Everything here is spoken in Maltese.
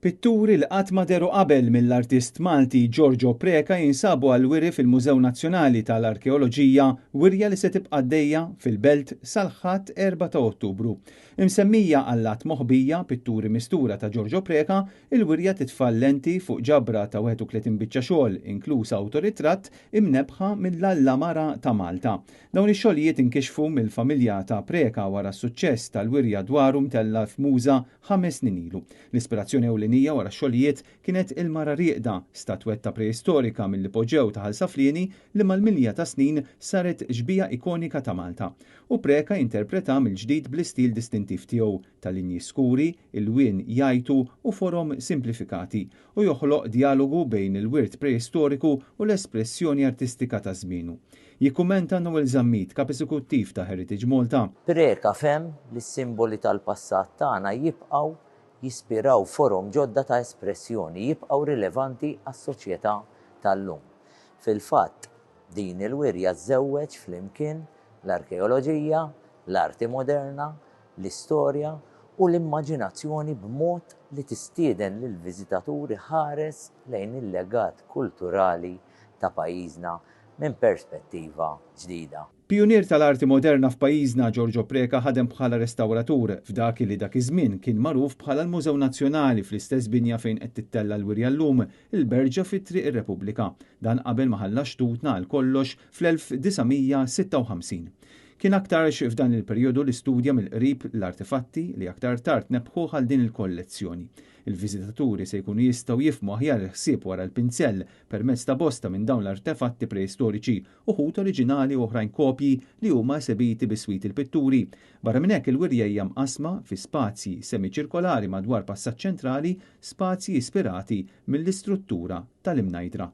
Pitturi li qatt ma dehru qabel mill-artist Malti Giorgio Preca jinsabu għall-wiri fil-Mużew Nazzjonali tal-Arkeoloġija, wirja li se tibqa' għaddejja fil-Belt sal-Ħadd 4 ta' Ottubru. Imsemmija għall-għadd moħbija pitturi mistura ta' Giorgio Preca, il-wirja titfa' l-lenti fuq ġabra ta' 31 biċċa xogħol, inkluż awtoritratt imnebbħa mill-Alla Mara ta' Malta. Dawn ix-xogħlijiet inkixfu mill-familja ta' Preca wara s-suċċess tal-wirja dwaru mtellgħa f'Muża ħames snin ilu. L-ispirazzjoni ewlenija wara x-xogħlijiet kienet il-Mara Rieqda, statwetta preistorika mill-Ipoġew ta' Ħal Saflieni li mal-milja ta' snin saret xbieha ikonika ta' Malta. U Preca jinterpretha mill-ġdid bl-istil distintiv tiegħu ta' linji skuri, ilwien jgħajtu u forom simplifikati, u joħloq djalogu bejn il-wirt preistoriku u l-espressjoni artistika ta' żmienu. Jikkummenta Noel Zammit, Kap Eżekuttiv ta' Heritage Malta. Preca fehem li s-simboli tal-passat tagħna jibqgħu jispiraw forom ġodda ta' espressjoni, jibqgħu rilevanti għas-soċjetà tal-lum. Fil-fatt, din il-wirja żżewweġ flimkien l-arkeoloġija, l-arti moderna, l-istorja u l-immaġinazzjoni b'mod li tistieden lill-viżitatur iħares lejn il-legat kulturali ta' pajjiżna minn perspettiva ġdida. Pijunier tal-arti moderna f'pajjiżna, Giorgio Preca ħadem bħala restawratur f'dak li dak iż-żmien kien magħruf bħala l-Mużew Nazzjonali fl-istess binja fejn qed tittella' l-wirja llum, il-Berġa fi Triq ir-Repubblika. Dan qabel ma ħalla xtutna għal kollox fl-1956. Kien aktarx f'dan il-perjodu li studja mill-qrib l-artefatti li aktar tard nebbħuh għal din il-kollezzjoni. Il-viżitaturi se jkunu jistgħu jifhmu aħjar il-ħsieb wara l-pinzell permezz ta' bosta minn dawn l-artefatti preistoriċi, uħud oriġinali u oħrajn kopji li huma esebiti biswit il-pitturi. Barra minn hekk il-wirja hija mqassma fi spazji semiċirkolari madwar passaġġ ċentrali, spazji ispirati mill-istruttura tal-Imnajdra.